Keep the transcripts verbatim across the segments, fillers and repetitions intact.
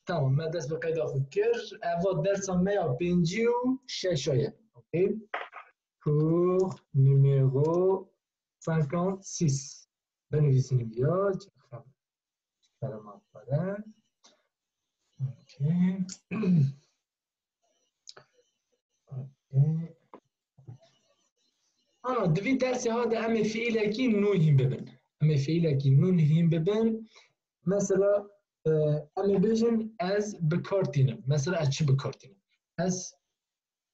Tamam, me dest bi qeyda xwe kir. Eva dersa me ya pêncî û şeş ye. Okey. Cours numéro cinquante six. Binivîsînim ya, çi xeber? Kerema xwe. Okey. Okey. Ana, di vî dersê ha de em ê fiîlekî nû hîn bibin. Em ê fiîlekî nû hîn bibin. Mesela, e, em ê bêjin ez bi kar tînim. Mesela ez çi bi kar tînim? Ez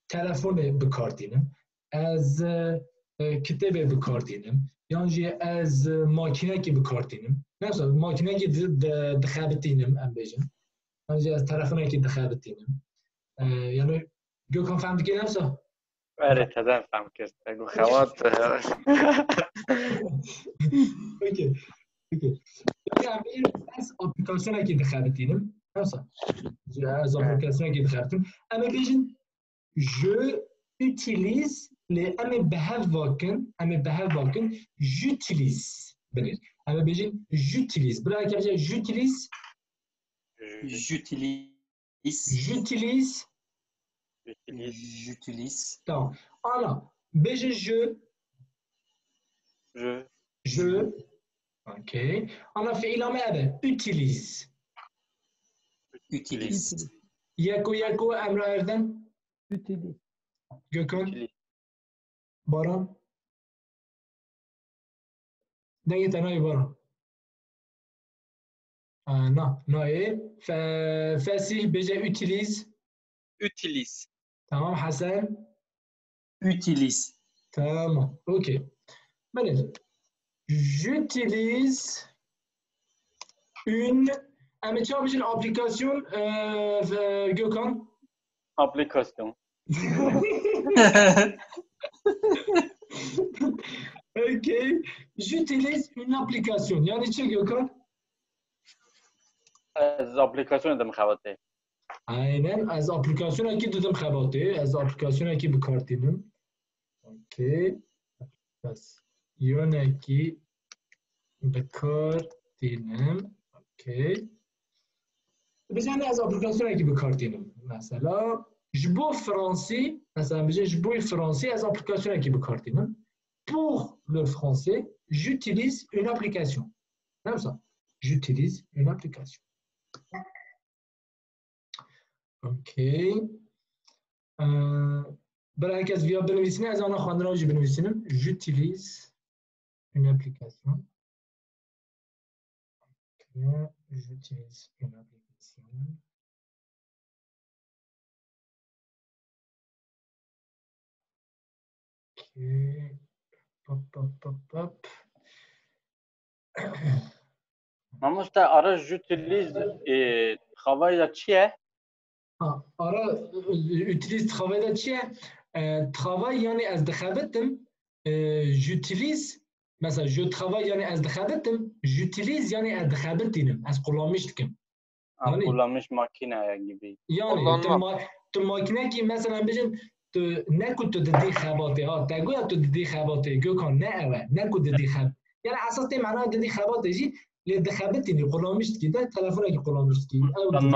telefonê bi kar tînim. Ez, e, e, kitêbê bi kar tînim. Yan jî ez, e, makînekî bi kar tînim. Mesela makînekî di-, di-, dixebitînim, em bêjin. Yan jî ez telefonekî dixebitînim. E, yani Gökhan fehm dikî, ne wisa? Erê, teden fehm kir. Ego xewat. Okey. Okey. Yani em bêjin ez aplikasyonekî dixebitînim. Ne wisa? Ez aplikasyonekî dixebitim. Em ê bêjin je utilise, lê em ê bi hev vakin, em ê bi hev vakin, j'utilise. Binêr. Em ê bêjin j'utilise. Bira, eke bêje j'utilise. J'utilise. J'utilise. J'utilise. J'utilise. Tamam. Ana, bêje je. Je. Je. Okey. Ana, fiîla me ev e. Utilise. Utilise. Yeko yeko, Emre Erdem. Utilise. Gökhan. Utilise. Baran. Dengê te nayê Baran. Aa, na, nayê. Fe-, Fesîh bêje utilise. Utilise. Tamam, Hesen. Utilise. Tamam, okey. Belê. J'utilise une, em ê çawa bêjin, application, e, e, Gökhan? Application. Okey. J'utilise une application. Yani çi Gökhan? Ez aplikasyonê didim xebatê. Aynen, ez aplikasyonekî didim xebatê, ez aplikasyonekî bi kar tînim. Okey. Aplikasyonekî bi kar tînim. Okey. Bêjin ez aplikasyonekî bi kar tînim. Mesela, ji bo fransî, mesela, bêjin ji bo fransî ez aplikasyonekî bi kar tînim. Pour le français, j'utilise une application. Ne wisa? J'utilise une application. Okey. Ee, bira herkes viya binivîsîne, ez ana xwendina jî binivîsînim. J'utilise une application. Ok, j'utilise une application. Ok. Pop, pop, pop, pop. Mamoste, ara j'utilise, e, travay da çi ye? Ha, ara, e, j'utilise travay da çi ye? E, travay yani ez dixebitim. E, j'utilise, mesela je travay yani ez dixebitim. J'utilise yani ez dixebitînim. Ez kullanmış dikim. Ha, yani kullanmış makine gibi. Yani tu, ma tu makinekî mesela bêjin tu ne ku tu didî xebatê, ha, te goya tu didî xebatê, Gökhan, ne ew e, ne ku didî xeb-, yani esas tê mena didî xebatê jî lê dixebitînî, kullanmış dikî, de telefonekî kullanmış dikî. Ew didî.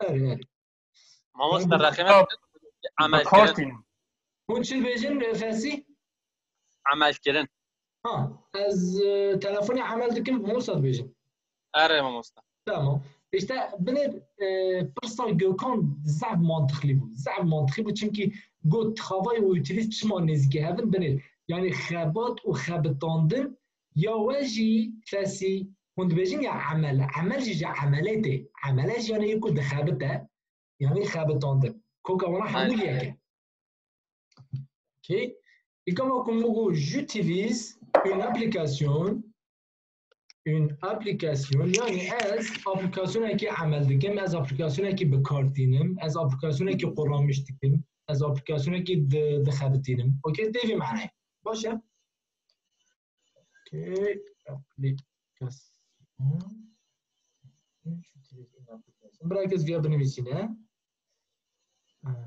Erê, erê. Mamoste, yani, reqîme emelkirin. Hûn çi dibêjin, e, Fesî? Emelkirin. Ha, ez, e, telefonê emel dikim, wisa dibêjin. Erê, mamoste. Tamam. İşte binêr, e, pirsa Gökhan zaf mantıklı bû. Zaf mantıklı bû çünkü got travay û utilise çima nêzîkî hev in, binêr. Yani xebat û xebitandin ya we jî Fesî hûn dibêjin ya emel. Emel jî ji emelê tê. Emele jî yani yê ku dixebite. Yani xebitandin. Koka wana hemû yek e. Okey. Îka me ku min got, j'utilise une application. Une application. Yani ez aplikasyonekî emel dikim, ez aplikasyonekî bi kar tînim, ez aplikasyonekî quramiş dikim, ez aplikasyonekî di-, dixebitînim. Okey, tê vî manayê. Baş e? Okey, application. J'utilise une application. Bira kes viya binivîsîne. Aha.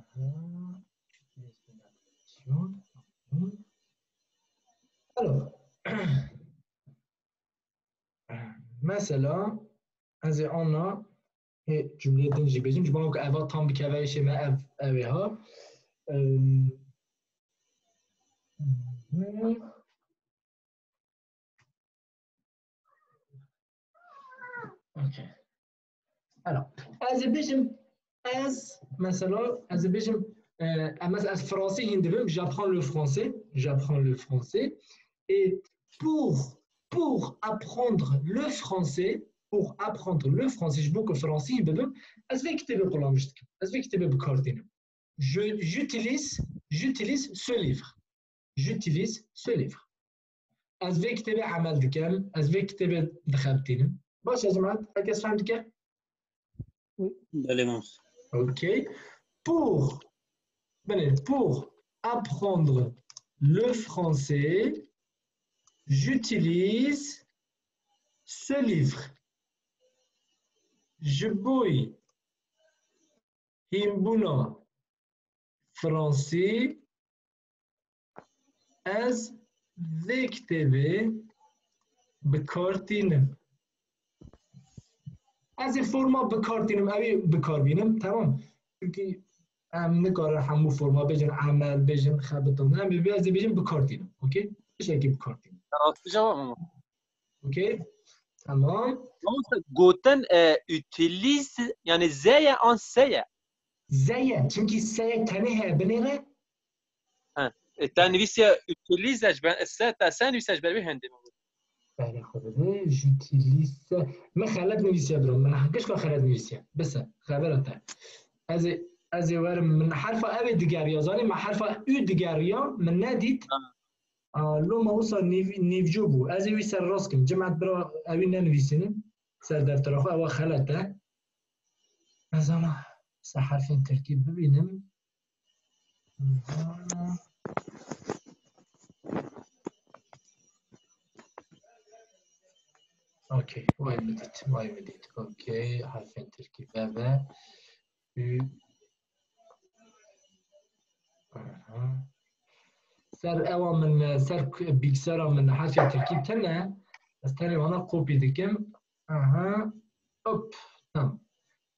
Alors, mesela, ez ê ana Ê, cumleyê din jî bêjim, ji bo ku eva tam bikeve êşê me ev, ev ê ha. Em, Ok. Alors, ez ê bêjim, ez, mesela, ez ê bêjim, e, em, ez, ez fransî hîn dibim, j'apprends le français, j'apprends le français. Et pour, pour apprendre le français, pour apprendre le français, ji bo ku fransî hîn bibim, ez vê kitêbê qulamîş dikim. Ez vê kitêbê bi kar tînim. Je, j'utilise, j'utilise ce livre. J'utilise ce livre. Ez vê kitêbê emel dikim, ez vê kitêbê dixebitînim. Baş e, cemaat, her kes fehm dike? Belê, mamoste. Ok. Pour, belê, pour apprendre le français, j'utilise ce livre. Ji bo hînbûna fransî, ez vê kitêbê bi kar tînim. Ez ê forma bi kar tînim, ew ê bi kar bînim, temam. Çimkî em nikarin hemû forma bêjin, emel bêjin, xebitandin. Em ê, ez ê bêjim bi kar tînim. Okey? Tiştekî bi kar tînim. Rastî cevap ama. Okey? Tamam. Mamoste, gotin, e, utilize, yani ze ye an se ye? Ze ye. Çimkî se ye tenê heye binê re. E, te nivîsiye utilize, ji ber se, te se nivîsiye, ji ber wê hindê min got. Belê xwe dide, j'utilise. Min xelet nivîsiye biro. Min gişka xelet nivîsiye. Bise. Xebera te. Ez ê, ez ê werim. Min herfa ev ê digeriya. Zanî, min herfa û digeriya. Min nedît. A, loma wisa nîv-, nîvco bû. Ez ê wî ser rast kim. Cimet bira ewî nenivîsînin. Ser deftera xwe ewa xelet e. Ez ana se herfên tirkî bibînim. Okey, vay min dît, vay min dît. Okey, herfên tirkî bebe. Ü. Aha. Ser ewa min, ser k-, bilgisayara min herfê tirkî tune. Ez tenê wana kopî dikim. Aha. Hop. Tamam.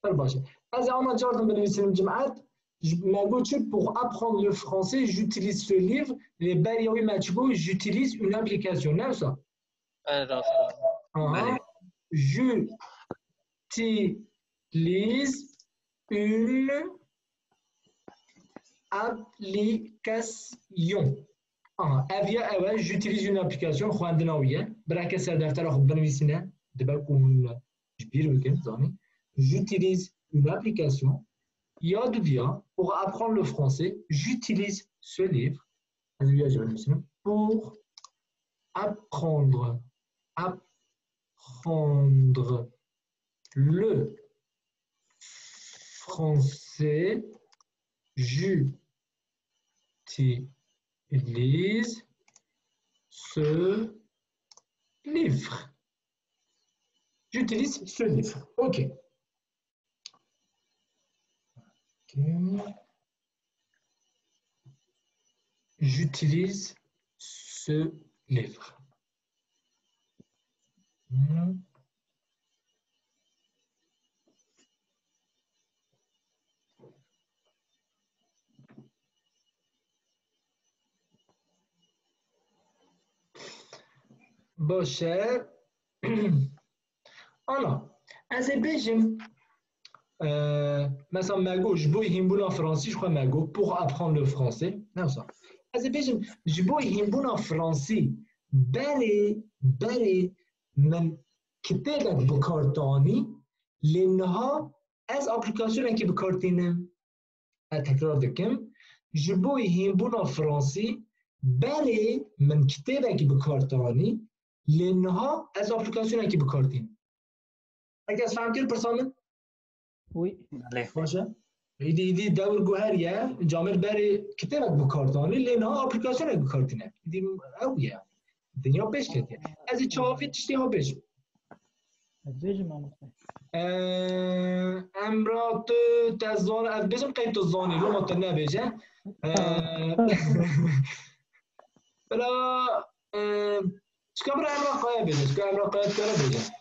Pir baş e. Ez ê ana car din binivîsînim, cimet. Ji, me got çi? Pour apprendre le français, j'utilise ce livre. Lê beriya wî me çi got? J'utilise une application. Ne wisa? Belê, rast. Aha. Belê. J'utilise une application. Aha, ev ya ew e, j'utilise une application, xwendina wî ye. Bireke ser deftera xwe binivîsîne, dibe ku hûn ji bîr bikin, zanî. J'utilise une application. Ya dudiya, pour apprendre le français, j'utilise ce livre. Ez vîya jî binivîsînim. Pour apprendre, apprendre le français, j'utilise ce livre. J'utilise ce livre. Ok. Ok. J'utilise ce livre. Hmm. Baş e. Ana, ez ê bêjim, e, mesela me got, ji bo hînbûna fransî ji xwe me got, pour apprendre le français, ne wisa. Ez ê bêjim, ji bo hînbûna fransî, berê, berê min kitêbek bi kar tanî, lê niha ez aplîkasyonekê bi kar tînim. Ez tekrar dikim, ji bo hînbûna fransî, berê min kitêbekî bi kar tanî, lê niha ez aplîkasyonekî bi kar tînim. Her kes fehm kir pirsa min? Wî. Belê. Baş e? Îdî, îdî dewr guheriye, camêr berê kitêbek bi kar tanî, lê niha aplîkasyonek bi kar tîne. Îdî ew ye. Dinya pêş ketiye. Ez ê çavê tiştê ha bêjim. Ez bêjim, mamoste. Ee, Emra, tu te zan, ez bêjim qey tu zanî, loma tu nebêje. Ee, Bira, ee, çika bira Emra Kaya bêje, çika Emra Kaya dikare bêje.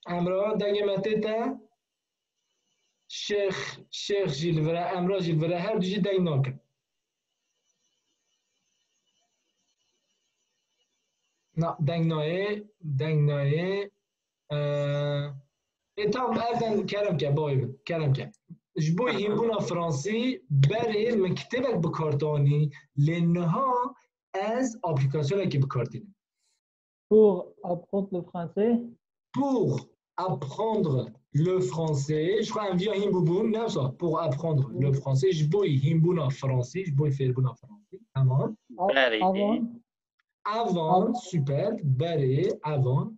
Emrah, dengê me tê te. Şêx, Şêx jî li vir e, Emrah jî li vir e. Her du jî deng nakin. Na, deng nayê, deng nayê. Ee, e, tamam, ev deng kerem ke, bavê min, kerem ke. Ji bo hînbûna fransî berê min kitêbek bi kar danî, lê niha ez aplîkasyonekê bi kar tînim. Pour apprendre le français. Pour apprendre le français. Ji xwe em viya hîn bûbûn, ne wisa? Pour apprendre le français. Ji bo hînbûna fransî, ji bo fêrbûna fransî. Tamam. A-, Berê. Avant. Avant, Avant. Super. Berê, avant.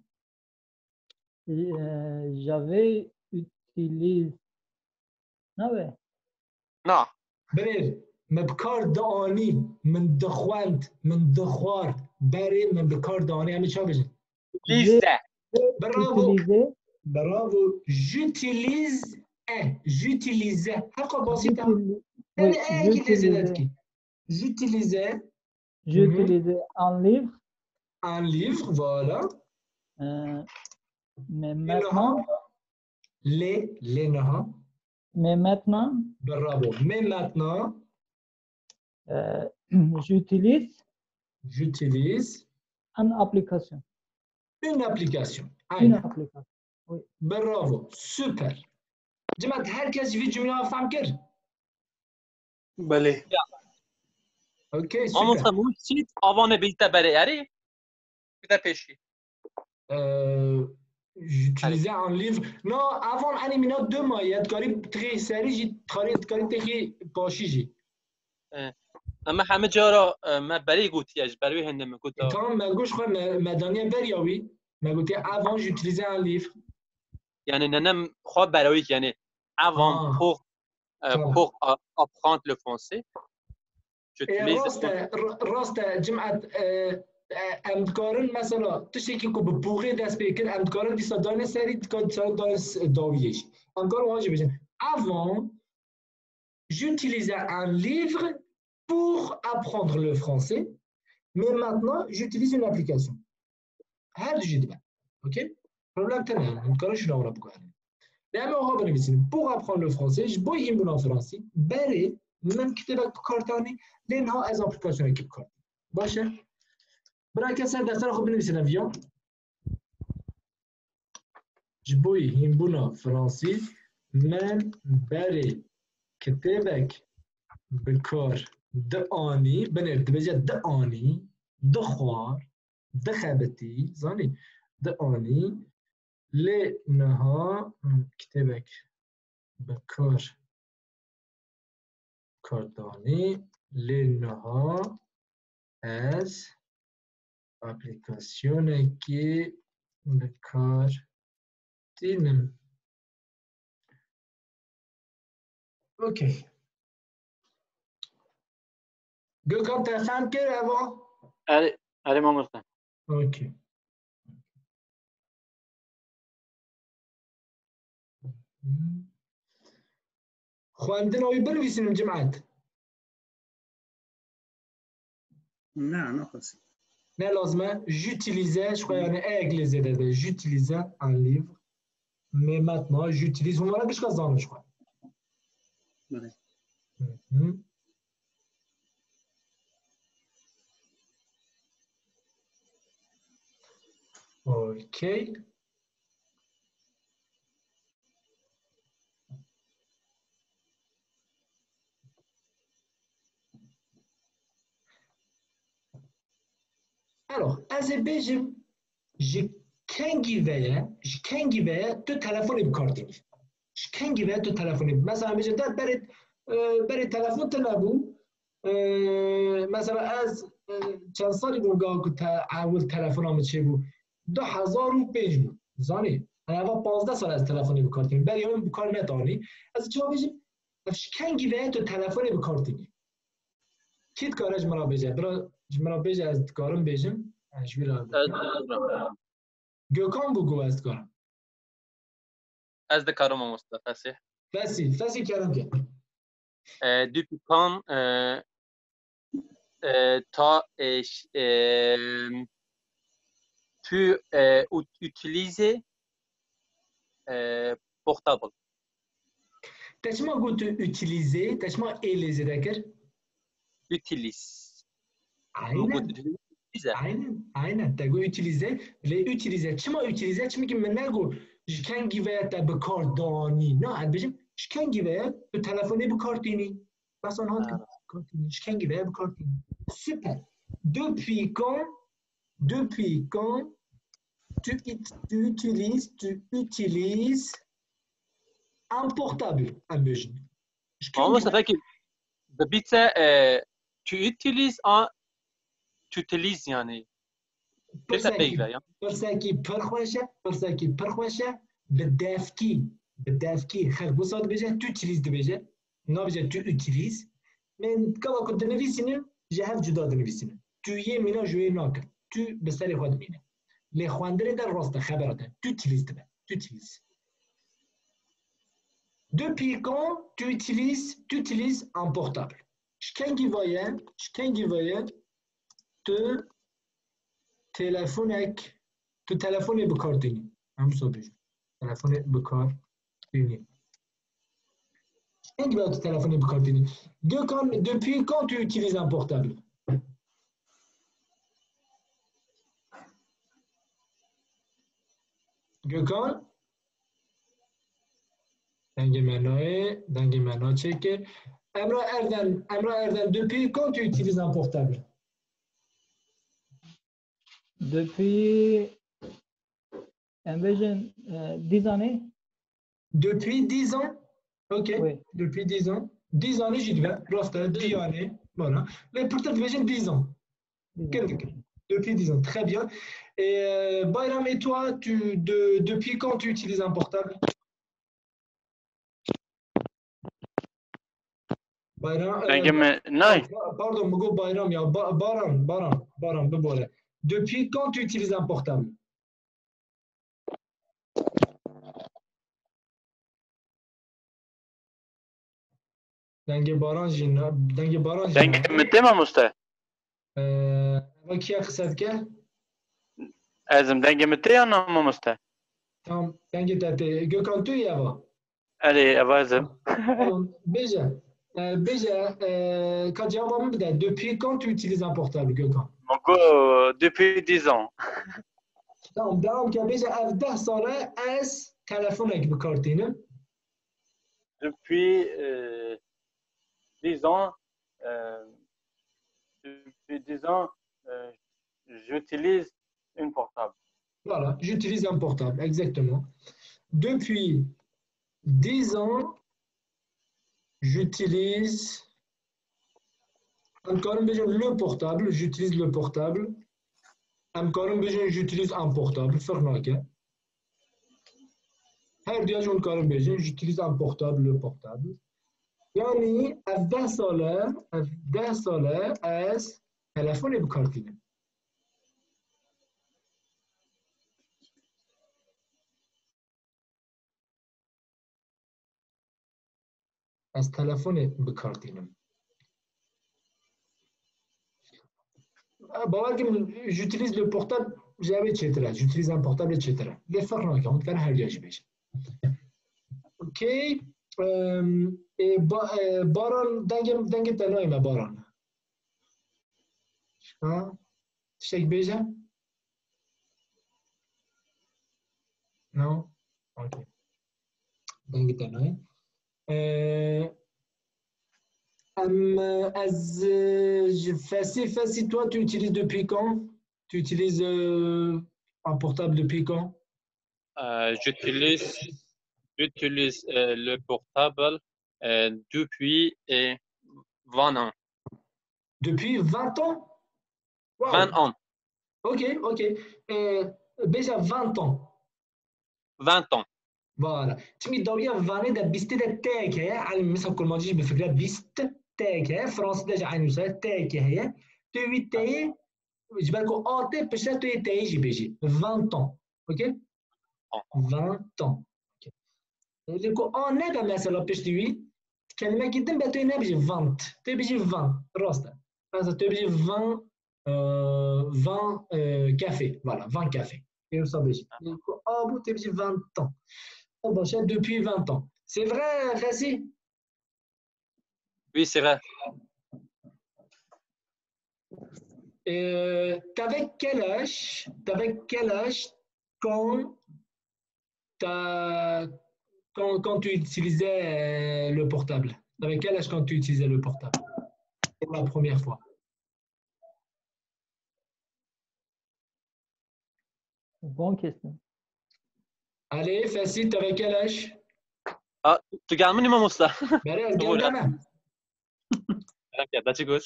Euh, j'avais utilisé. Nabe? Na. Binêr, min bi kar dianî, min dixwend, min dixwar, berê min bi kar dianî, em ê çawa bêjin? Utilize. Bravo. Utilize. Bravo. J'utilise. J'utilise. Hevqa basît e. J'utili-, Tenê oui, e yekî tê zêde j'utilise. Dikî. J'utilise. J'utilise un livre. Un livre, voilà. Euh, mais maintenant. Lê, lê niha. Mais maintenant. Bravo. Mais maintenant. Euh, j'utilise. J'utilise. Une application. Une application. Une application. Oui. Bravo. Super. Cimat, herkes vî cümleyi fam kir? Belê. Ya. Okey, super. Mamosta, min çît avant e bîte berê, erê? Bide pêşî. Ee, j'utilisais un livre. No, avant, enî mîna dema ye, dikarî tixî serî jî, dikarî, dikarî têxî paşî jî. Ee, ema heme cara, e, me berê gotiye, ji ber wê hende me got. E, tamam, me goş xwe, me, me daniye beriya wî. Me gotiye, avant, j'utilisais un livre. Yani nenem xwe berewî, yani avant, ah, pour, e, tamam, pour a-, apprendre le français. Ê, rast e, r-, rast e, Cimet, e, e, em dikarin, mesela, tiştekî ku bi buxê dest pê kir, em dikarin dîsa dayne serî, dika-, dîsa dayne s-, dawiyê jî. Em karin wiha jî bêjin. Avant, j'utilisais un livre pour apprendre le français, mais maintenant, j'utilise une application. Her du jî dibe. Okey? Problem tune ye. Em dikarin şûna wan re biguherînin. Lê em ê wiha binivîsînin. Pour apprendre le français, ji bo hînbûna fransî, berê min kitêbek bi kar tanî, lê niha ez aplîkasyonekê bi kar tînim. Baş e? Birayê ke ser deftera xwe binivîsîne viya. Ji bo hînbûna fransî, min berê kitêbek bi kar dianî, binêr dibêje dianî, dixwar, dixebitî, zanî, dianî, lê niha, hmm, kitêbek bi kar, kar danî, lê niha ez aplîkasyonekê bi kar tînim. Okey. Gökhan, te fehm kir eva? Erê, erê mamoste. Okey. Xwendina wî binivîsînim, Cimet? Ne, naxwazim. Ne lazim e. J'utilise, ji xwe yani eyek lê zêde de. J'utilise un livre. Mais maintenant, j'utilise. Hûn vana gişka zanin ji xwe. Belê. Hı hı. Okey. Alors, ez ê bêjim, ji kengî ve ye, ji kengî ve ye tu telefonê bi kar tînî? Ji kengî ve ye tu telefonê? Mesela, em bêjin, de berê, e, berê telefon tune bû. E, mesela, ez, e, çend salî bû gava ku te, ewil telefona min çêbû? Du hezar û pênc bû. Zanî? Yani, eva pazdeh sal ez telefonê bi kar tînim. Berê min bi kar netanî. Ez çawa bêjim? Ev ji kengî ve ye tu telefonê bi kar tînî? Kî dikare ji min re bêje? Bira ji min re bêje, ez dikarim bêjim. Ez ji wî re Ez dikarim. Gökhan bû ku ez dikarim. Ez dikarim mamoste, Fesîh. Fesîh, Fesîh kerem ke. E, du pikan, e, e, ta, e, ş-, e, tu, e, ut-, utilize, e, portable. Te çima got tu utilize? Te çima ê lê zêde kir? Utilize. Aynen. Aynen, aynen. Te got utilize. Lê utilize. Çima utilize? Çimkî min negot ji kengî ve ye te bi kar danî. Na, ez bêjim, ji kengî ve ye tu telefonê bi kar tînî. Bes an hat bi kar tînî. Ji kengî ve ye bi kar tînî. Super. Depuis quand, depuis quand tu, ut- tu utilises, tu utilises un portable, em bêjin. Ji kengî Ama mesela ki, dibîte, e, tu utilises an, tu utilises yani. Pêta peyv e ya. Pirsekî pir xweş e, pirsekî pir xweş e. Bi devkî, bi devkî xelk wisa dibêje, tu utilises dibêje. Nabêje tu utilises. Min gava ku dinivîsînin, ji hev cuda dinivîsînin. Tu yê mîna ji wê nakin. Tu bi serê xwe dimîne. Lê xwendinê de rast e, xebera te. Tu utilises dibe. Tu utilises. Depuis quand tu utilises, tu utilises un portable? Ji kengî ve ye, ji kengî ve ye tu telefonek, tu telefonê bi kar tînî. Em wisa bêjin. Telefonê bi kar tînî. Ji kengî ve ye tu telefonê bi kar tînî? Gökhan, depuis quand tu utilises un portable? Gökhan? Dengê me nayê, dengê me naçêke. Emrah Erdem, Emrah Erdem, depuis quand tu utilises un portable? Depuis, em bêjin, e, dix années. Depuis dix ans? Ok. Oui. Depuis dix ans. Dix années jî dibe. Rast e, dix années. Voilà. Lê pirtir dibêjin dix ans. Dix ans. Geldik. Depuis dix ans. Très bien. Et euh, Bayram, et toi, tu, de, depuis quand tu utilises un portable? Bayram, e, Dengê min nayê. pa- pardon, min got Bayram ya. Ba- Baran, Baran, Baran, bibore. Depuis quand tu utilises un portable? Dengê Baran jî ne, dengê Baran jî ne. Dengê min tê mamoste? Ee, eva kiya qise dike? Ez im, dengê min tê ya na mamoste? Tamam, dengê te tê. Gökhan tu yê eva? Erê, eva ez im. Tamam, bêje. Ee, bêje, ee, ka cevaba min bide. Depuis quand tu utilises un portable, Gökhan? Min got depuis dix ans. Tamam, devam ke, bêje, ev deh sal e ez telefonek bi kar tînim. Depuis euh, dix ans, euh, depuis dix ans, euh, j'utilise une portable. Voilà, j'utilise un portable, exactement. Depuis dix ans, j'utilise, em karin bêjin le portable, j'utilise le portable. Em karin bêjin j'utilise un portable, ferq nake. Her duya jî hûn karin bêjin, j'utilise un portable, le portable. Yanî ev deh sal e, ev deh sal e ez telefonê bi kar tînim. Ez telefonê bi kar tînim. Bawer kim, j'utilise le portable, ji ev ê çêtir e. J'utilise un portable çêtir e. Lê ferq nake, hûn dikarin her duya jî bêjin. Okey. Em, e, ba, e, Baran, dengê, dengê te nayê me, Baran. Ha? Tiştek bêje? No? Okey. Dengê te nayê. Ee, em, ez, e, ji Fesî, Fesî, toi, tu utilises depuis quand? Tu utilises, euh, un portable depuis quand? Euh, j'utilise, j'utilise euh, le portable euh, depuis euh, vingt ans. Depuis vingt ans? Wow. Vingt ans. Ok, ok. Euh, déjà vingt ans. Vingt ans. Voilà. Çimkî dawiya vingt de bîstê de têk heye. Yanî mesela kurmancî jî bi fikre bîst têk heye. Fransî de jî aynı wisa têk heye. Tu wî têyê, ji ber ku a tê piştre tu yê têyê jî bêjî. Vingt ans. Ok? Vingt ans. Ok. Lê ku a nebe mesela piştî wî, kelimekî din be tu yê nebêjî vingt. Tu yê bêjî vingt. Rast e. Mesela tu yê bêjî vingt, euh, vingt, euh, café. Voilà, vingt café. Ê wisa bêjî. Lê ku a bû tu yê bêjî vingt ans. Baş e, depuis vingt ans. C'est vrai, Fesî? Oui, c'est vrai. Euh, t'avais quel âge, t'avais quel âge quand t'as, quand, quand tu utilisais euh, le portable? T'avais quel âge quand tu utilisais le portable pour la première fois? Bonne question. Allez, Fesî, t'avais quel âge? Ah, tu gagnes minimum ça. Belê, ez gel me. D'accord, that's good.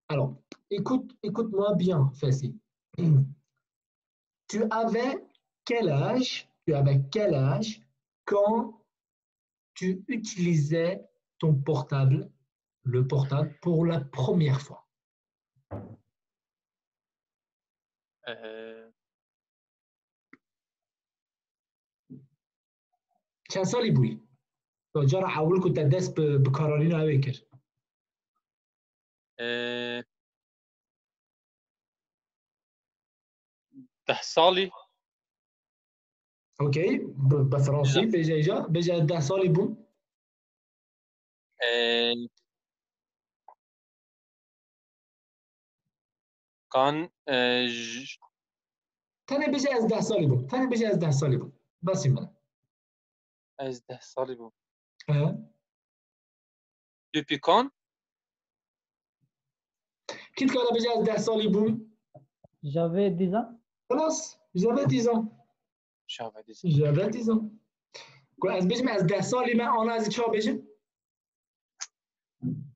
Alors, écoute, écoute-moi bien, Fesî. Tu avais quel âge, tu avais quel âge quand tu utilisais ton portable, le portable pour la première fois? Euh, Çend salî bûyî? Cara ewil ku te dest bi, bi kararîna wê kir? euh, deh salî. Okey, bi, bi fransî bêje îca, bêje ez deh salî bûm. Euh, quand euh, je- Tenê bêje ez deh salî bûm. Tenê bêje ez deh salî bûm. Basî min. Ez deh salî bûm. He. Depuis quand? Kî dikare bêje ez deh salî bûm? J'avais dix ans. Xelas, j'avais dix ans. J'avais dix. J'avais dix ans. Ku ez bêjim ez deh salî me, ana ez çawa bêjim?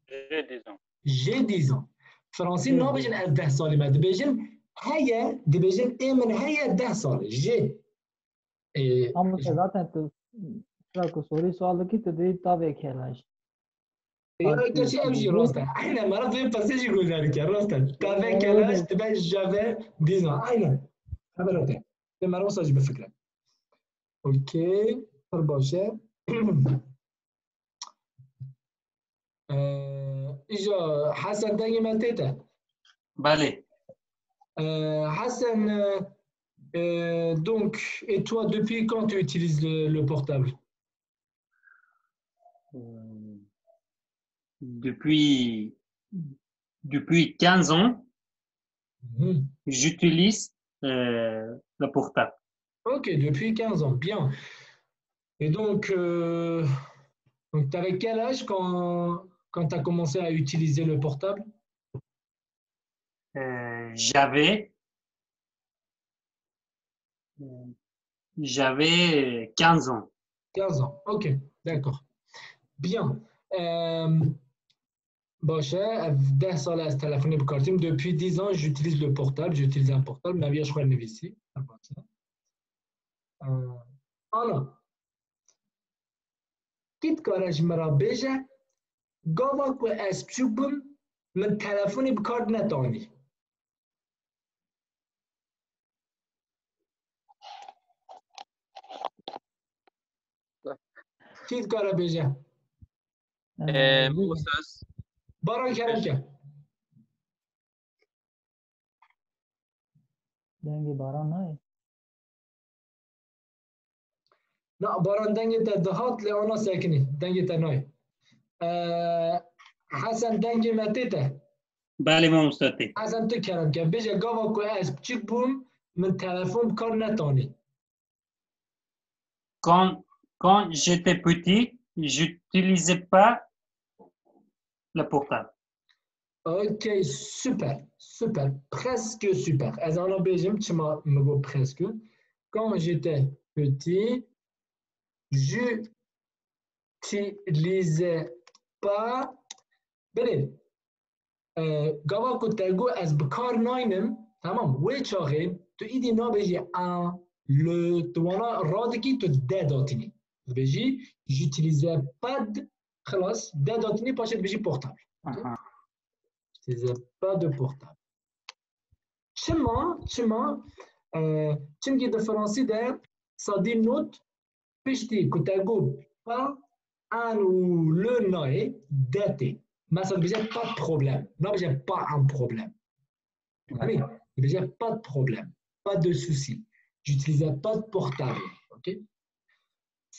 J'ai dix ans. J'ai dix ans. Fransî nabêjin ez deh salî me. Dibêjin heye, dibêjin ê min heye deh salî. J'ai. Ê, Ama zaten tu sıra ku soruyu sual dikî tu dê tavê kelaj. Ya gerçi ev jî rast e. Aynen, mera vê pirsê jî guhdar dike, rast e. Tavê kelaj dibe j'avais dix ans. Aynen. Heber ate. Vê mera wisa jî bifikre. Okey. Pir baş e. Ee, îja Hesen, dengê me tê te? Belê. Euh, Hassan, euh, euh, donc, et toi, depuis quand tu utilises le, le portable? Euh, depuis, depuis quinze ans, Mhm. j'utilise euh, le portable. Ok, depuis quinze ans, bien. Et donc, euh, donc tu avais quel âge quand, quand tu as commencé à utiliser le portable? Euh, j'avais euh, j'avais quinze ans. Quinze ans, ok, d'accord. Bien. Euh, Baş e, ev deh sal e ez telefonê bi kar tînim. Depuis dix ans, j'utilise le portable, j'utilise un portable. Me viya ji xwe nivîsî. Ee, Ana, kî dikare ji min re bêje, gava ku ez biçûk bûm, min telefonê bi kar netanî. Kî dikare bêje? Ee, Moses. Baran, kerem ke. Dengê Baran nayê. Na, Baran, dengê te dihat lê ana sekinî. Dengê te nayê. Ee, Hesen, dengê me tê te? Belê mamoste tê. Hesen, tu kerem ke. Bêje, gava ku ez piçik bûm, min telefon bi kar netanî. Quand, quand j'étais petit, j'utilisais pas le portable. Ok, super, super, presque super. Ez ana bêjim, çima min got presque. Quand j'étais petit, j'utilisais pas. Belê, e, gava ku te got ez bi kar naynim, tamam, wê çaxê tu îdî nabêjî a, le, tu wana radikî, tu de datinî. Dibêjî, j'utilisais pas de, xilas, de datinî, paşê dibêjî portable. Aha. J'utilisais pas de portable. Çima, çima? E, çimkî di fransî de ça dénote piştî ku te got pas, an û le nayê, de tê. Mesela dibêje pas de problème. Nabêje pas un problème. Dibêje pas de problème. Pas de souci. J'utilisais pas de portable. Ok?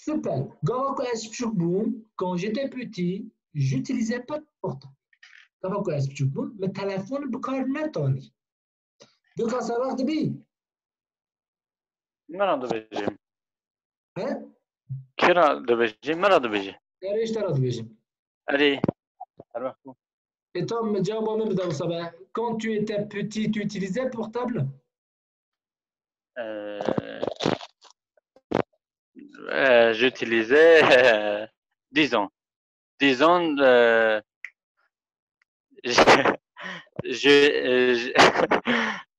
Super. Gava ku ez piçûk bûm, quand j'étais petit, j'utilisais pas de portable. Gava ku ez piçûk bûm, min telefon bi kar netanî. Gökhan, serwext dibî? Min re dibêjim. He? Kê re dibêjim? Min re dibêjim. Erê, ji te re dibêjim. Erê. Serwext bû. E tam cevaba min bide wisa be. Quand tu étais petit, tu utilisais portable? Euh, euh, j'utilisais, euh, disons, disons, euh, je, je, euh, je,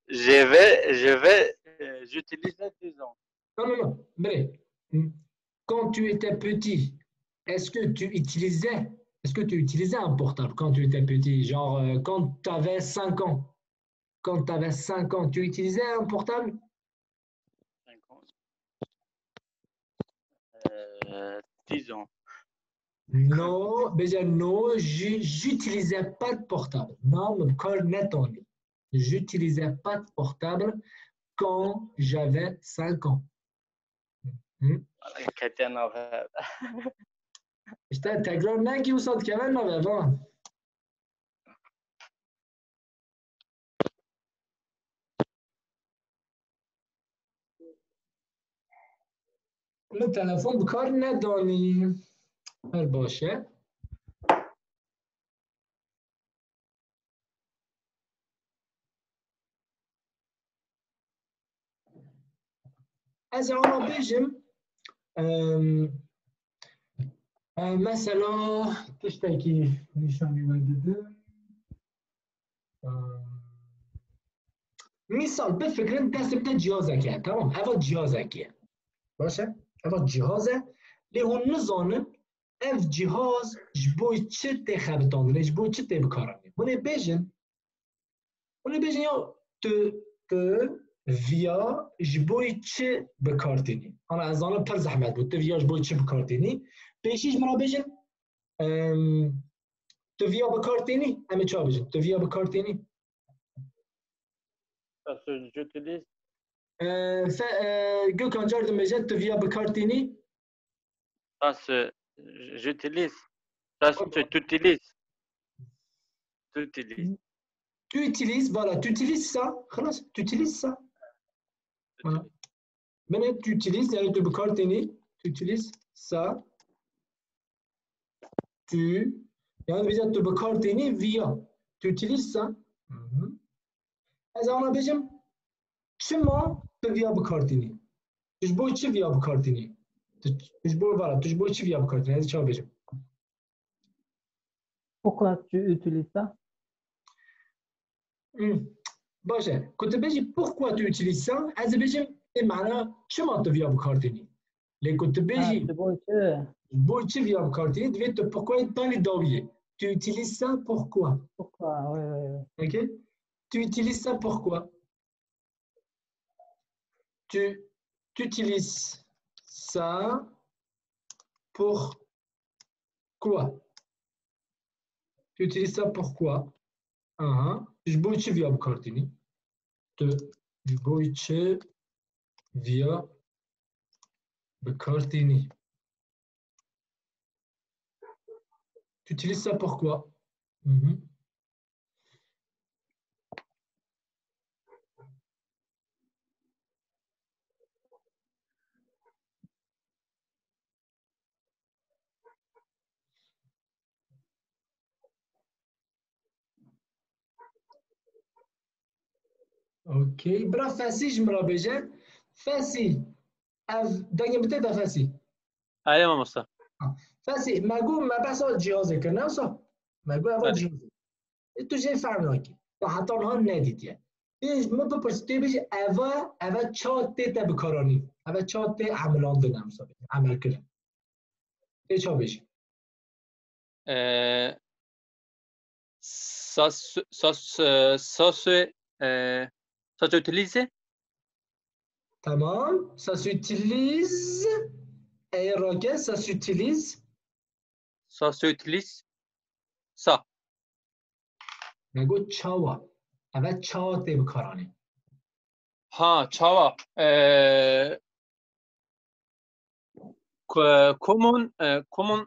je vais, je vais, euh, j'utilisais, disons. Non, non, non. Mais, quand tu étais petit, est-ce que tu utilisais, est-ce que tu utilisais un portable quand tu étais petit? Genre, euh, quand tu avais cinq ans. Quand tu avais cinq ans, tu utilisais un portable? Cinq ans. Euh, dix ans. Non, déjà non, je j'utilisais pas de portable. Non, min bi kar netanî. J'utilisais pas de portable quand j'avais cinq ans. Hı? Ketiye nav hev. İşte tekrar nekî, wisa dikeve nav hev, ha. Min telefon bi kar nedanî. Her baş e. Ez ê ana bêjim, em, e, mesela tiştekî nîşanî we didim. Em, mîsal bifikirin, destê te cihazek e, tamam? Eva cihazek e. Baş e? Eva cihaz e. Lê hûn nizanin ev cihaz ji bo çi tê xebitandinê, ji bo çi tê bikaranîn. Hûn ê bêjin, hûn ê bêjin ya tu, tu viya ji bo çi bikar tînî? Ana ez zanim pir zehmet bû, tu viya ji bo çi bikar tînî? Pêşî ji min re bêjin, em, tu viya bikar tînî? Em ê çawa bêjin? Tu viya bikar tînî? Parce que j'utilise. E, fe, e, Gökhan car din bêje, tu viya bikar tînî? Ça se, j'utilise. Ça se, tu utilises. Tu utilises. Tu utilises, voilà, tu utilises ça. Xelas, tu utilises ça. Voilà. Bene, tu utilises, yani tu bikar tînî. Tu utilises ça. Tu, yani bize tu bikar tînî viya. Tu utilises ça. Hı hı. Ez ana bêjim, çima tu viya bikar tînî? Tu ji bo çi viya bikar tînî? Tu, tu ji bo, voilà, tu ji bo çi viya bikar tînî? Ez çawa bêjim? Pourquoi tu utilises ça? Hmm. Baş e. Ku tu bêjî pourquoi tu utilises ça, ez ê bêjim, ê mana çima tu viya bikar tînî? Lê ku tu Ha, bêjî tu bo çi? bo çi viya bikar tînî, divê tu pourquoi tanî dawiyê. Tu utilises ça pourquoi? Pourquoi? Oui, oui, oui. Ok? Tu utilises ça pourquoi? Tu, tu utilises ça pour quoi? Tu utilises ça pourquoi? Aha. Ji bo çi viya bikar tînî? Tu ji bo çi viya bikar tînî? Tu utilises ça pourquoi? Mhm. Ok. Bira Fesî ji min re bêje. Fesî. Ev dengê min tê de Fesî. Erê mamosta. Fesî, me got me behsa cihazê kir, ne wisa? Me got eva Erê. cihazê. E, tu jê fehm nakî. Tu heta niha nedîtiye. Ê, min bipirs, tê bêjî eva, eva ça tê te bikaranîn? Eva ça tê emilandin, em wisa bêjin, emelkirin. Tê ça bêjî? Ee, ça se, ça se, ça se, ee, ça s'utilise? Tamam. Ça s'utilise. Ê rake, ça s'utilise. Ça s'utilise? Ça. Me got çawa. Eve ça tê bikaranîn. Ha, çawa. Ee, co- comment, euh, comment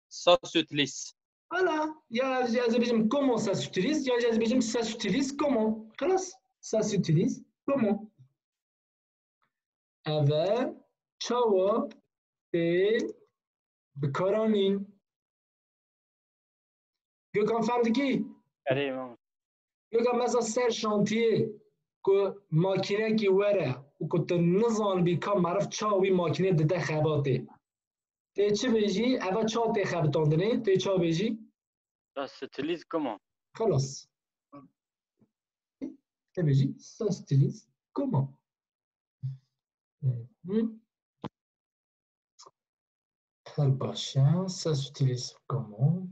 ça s'utilise? Voilà. Ya ez ê bêjim comment ça s'utilise, ya ez ê bêjim ça s'utilise comment. Xelas. Ça s'utilise comment. Ev e çawa tê bikaranîn? Gökhan, fehm dikî? Erê, mam. Gökhan, mesela ser şantiyê ku makînekî were û ku tu nizanibî ka meriv çawa wî makînê dide xebatê. Tê çi bêjî? Eva çawa tê xebitandinê? Tê çawa bêjî? Ça s'utilise comment? Xelas. Tê bêjî, ça s'utilise comment? Hı? Her baş e, ça s'utilise comment?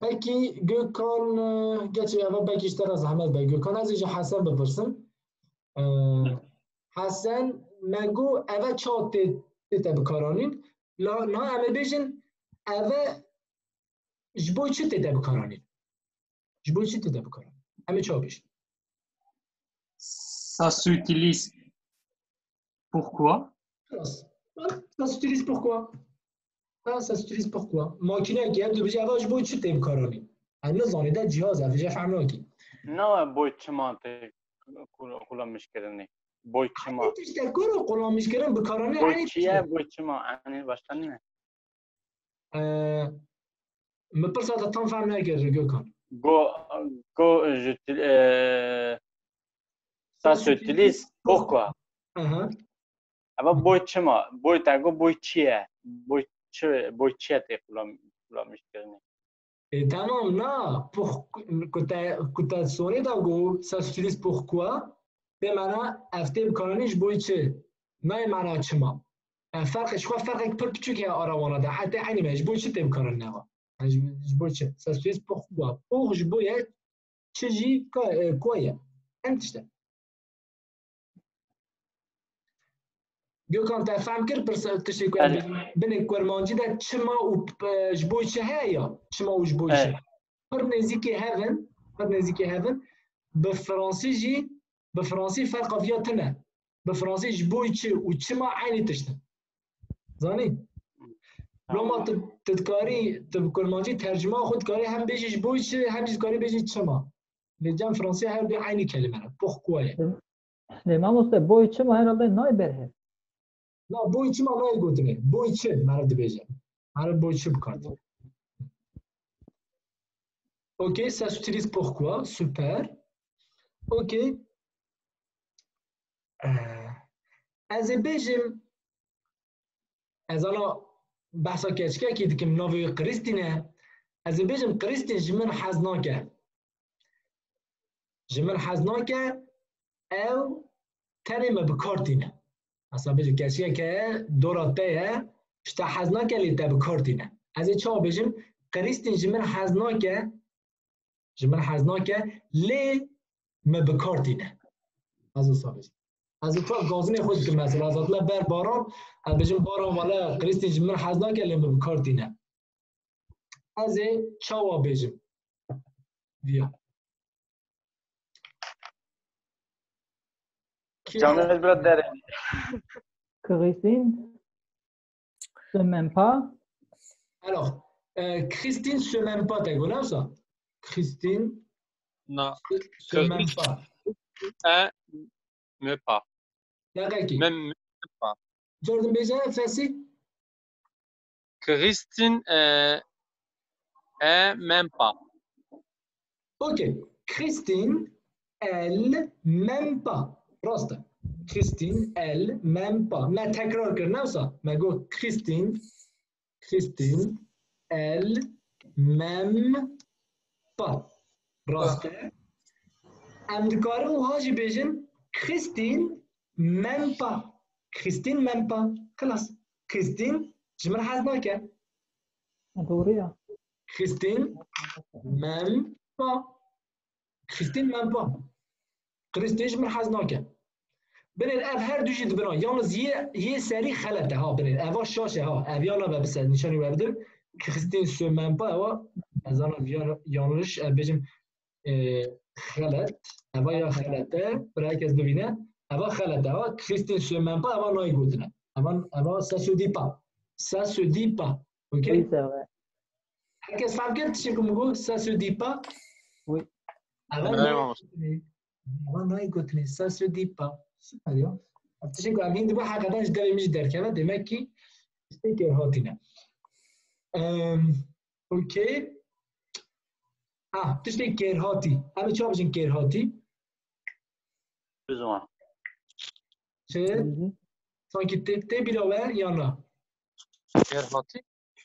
Pekî Gökhan, e, geçê eva belkî ji te re zehmet be. Gökhan, ez ê ji Hesen bipirsim. E, Hesen, me got eve çawa tê, tê te bikaranîn. La, na em ê bêjin eve ji bo çi tê te bikaranîn? Ji bo çi tê te bikaranîn? Em ê çawa bêjin? Ça s'utilise pourquoi? Xelas. Ça s'utilise pourquoi? Ha, ça s'utilise pourquoi? Makîneyekî ev dibêje eva ji bo çi tê bikaranîn? Em nizanî de cihaz ev jê fehm nakî. Nawe boy çima tê kul- kullanmış kirinê. Boy çima. Tiştek kuro kullanmış kirin bikaranîn Boy eynî çiye, boy çima. Yani başka ne? Ee, min pirsa te tam fehm nekir Gökhan. Go, go, j'util- e, ça s'utilise pourquoi? Aha. Ama boy çima? Boy te go boy çiye? Boy çi, boy çiye tê kullan-, kullanmış kirinê. E, tamam, na, pour, ku te, ku te sonê da go, ça s'utilise pourquoi? Pê mana ev tê bikaranîn ji bo çi? Nayê mana çima. Ev ferq, ji xwe ferqek pir piçûk heye ara wana de. Heta eynî me, ji bo çi tê bikaranîn eva? Yani ji, ji bo çi? Ça s'utilise pourquoi? Pour ji bo ye, çi jî ka, e, quoi ye. Em tişte. Gökhan, te fehm kir pirsa tiştê ku em Belê. bêjin? Binê kurmancî de çima û p- ji bo çi heye ya? Çima û ji bo çi? Evet. Pir nêzîkî hev in, pir nêzîkî hev in. Bi fransî jî, bi fransî ferqa viya tune. Bi fransî ji bo çi û çima eynî tişt in. Zanî? Loma tu, tu dikarî, tu bi kurmancî tercuma xwe dikarî hem bêjî ji bo çi, hem jî dikarî bêjî çima. Lê cem fransî her du eynî kelîme ne. Pourquoi ye. Lê mamoste, boy çima herhalde nayê ber hev. Na, boy çima nayê gotinê? Boy çi? Meriv dibêje. Meriv boy çi bikar tîne? Ok, ça s'utilise pourquoi? Super. Ok. Eh, ez ê bêjim, ez ana behsa keçikekî dikim, navê wî Krîstîn e. Ez ê bêjim, Krîstîn ji min hez nake. Ji min hez nake, ew tenê me bi kar tîne. Mesela bêjim, keçikek heye, dora te ye, ji te hez nake, lê te bi kar tîne. Ez ê çawa bêjim? Krîstîn ji min hez nake, ji min hez nake, lê me bi kar tîne. Ez wisa bêjim. Ez ê çawa gazinê xwe dikim mesela, ez hatime ber baran, ez bêjim, baran wele, Krîstîn ji min hez nake, lê me bi kar tîne. Ez ê çawa bêjim? Viya. Kî Canım biraz derin. Christine, se même pas. Alors, euh, Christine se même pas, te got, ne wisa? Christine Non. se même pas. Aime pas. Deqekî. Même pas. Cor din bêje, Fesî? Christine euh, aime même pas. Ok. Christine, elle m'aime pas. Rast e. Christine, elle m'aime pas. Me tekrar kir, ne wisa? Me got Christine, Christine, elle m'aime pas. Rast e. Em dikarin wiha jî bêjin, Christine m'aime pas. Christine m'aime pas. Xilas. Christine ji min hez nake. Doğru ya. Christine m'aime pas. Christine m'aime pas. Christine ji min hez nake. Binêr ev her du jî dibina. Yalnız yê, yê serî xelet e ha binêr. Eva şaş e ha. Ev ya nabe bise nîşanî we bidim. Christine se m'aime pas ewa. Ez zana yan-, yanlış. Ez bêjim e, xelet. Eva ya xelet e. Bira kes bibîne. Eva xelet e. Eva Christine se ment pas, eva nayê gotine. Eva, eva ça se dit pas. Ça se dit pas. Ok? Oui, c'est vrai. Herkes fam kir tiştê ku min got, ça se dit pas. Oui. Eva Evet, nayê mamoste. gotinê. Eva nayê gotinê. Ça se dit pas. Süper ya. Ev tiştê ku em hîn dibin heqeten ji devê min jî derkeve. Demek ki tiştê kêrhatî ne. Em, ok. Ah, tiştê kêrhatî. Em ê çawa bijin kêrhatî? Bizwan. Çi? Sankî tê, tê bîra we ya na? Kêrhatî?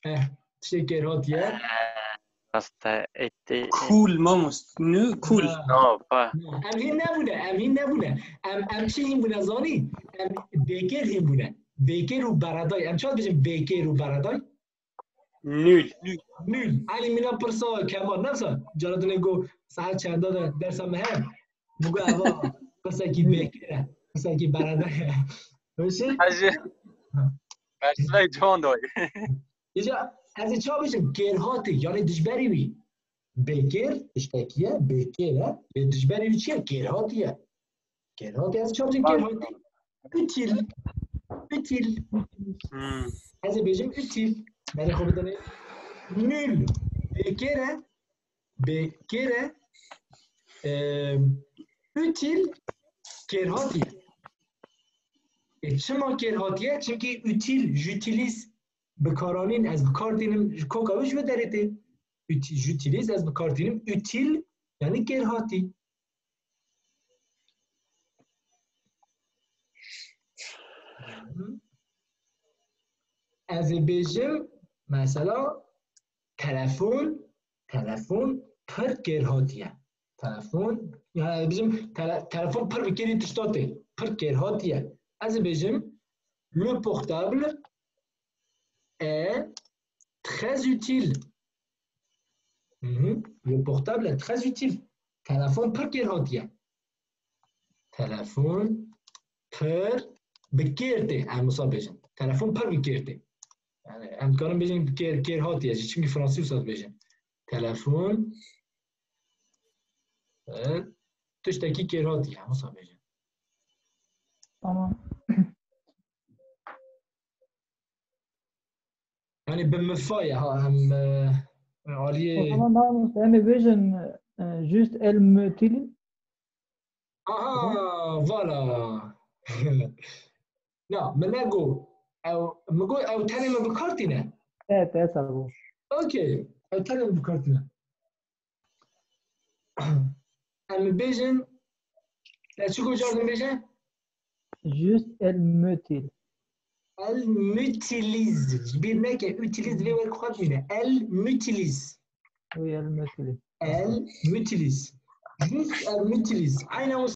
Eh, tiştê kêrhatî ye. Rasta eti. Cool, mamoste. Nu, cool. Ha. No, pa. Em hîn nebûne, em hîn nebûne. Em, em çi hîn bûne zanî? Em bêkêr hîn bûne. Bêkêr û beredayî. Em çawa dibêjin bêkêr û beredayî? Nul. Nul. Elî mîna pirsa Kemal. Nefsa, cara dinê got, saet çenda de dersa me heye. Min got eva pirsekî bêkêr e. Pirsekî beredayî ye. Wişî? Hacı. Mersilay John Doy. Îca ez ê çawa bêjim? Kêrhatî, yani dijberî wî. Bêkêr, tiştekî ye, bêkêr e. Lê dijberî wî çi ye? Kêrhatî ye. Kêrhatî, ez ê çawa bêjim kêrhatî? Utîl. Utîl. Hmm. Ez ê bêjim utîl. Berê xwe bidinê. Nul. Bêkêr e. Bêkêr e. Eee, utîl kêrhatî ye. E, çima kêrhatî ye? Çimkî utîl, j'utilise, bikaranîn, ez bikar tînim, ji koka wî ji wê derê tê. Uti-, j'utilise, ez bikar tînim. Utîl, yani kêrhatî. Ez ê bêjim, mesela, telefon, telefon pir kêrhatî ye. Telefon, yani bizim tele-, telefon pir bi kêrî tişta tê. Pir kêrhatî ye. Ez ê bêjim, le portable est très utile. Mhm. Le portable est très utile. Telefon pir kêrhatî ye. Telefon pir bi kêr tê. Em wisa bêjin. Telefon pir bi kêr tê. Yani em dikarin bêjin kêr, kêrhatî ye jî. Çimkî fransî wisa dibêjin. Telefon pir tiştekî kêrhatî ye. Em wisa bêjin. Tamam. Yani bi mifa ye ha, em, e, aliyê O zaman mamoste, em ê bêjin, e, juste elle m'utile. Aha, voilà. Na, min negot. Ew, min got, ew tenê min bi kar tîne. Evet, evet, ça va. Okey. Ew tenê min bi kar tîne. Em bêjin, ez çi got, car din bêje? Juste elle m'utile. Elle m'utilise. Ji bîr neke, utilise vê wek xwe bîne. Elle m'utilise. Oui, elle m'utile. Elle m'utilise. Juste elle m'utilise. Aynen o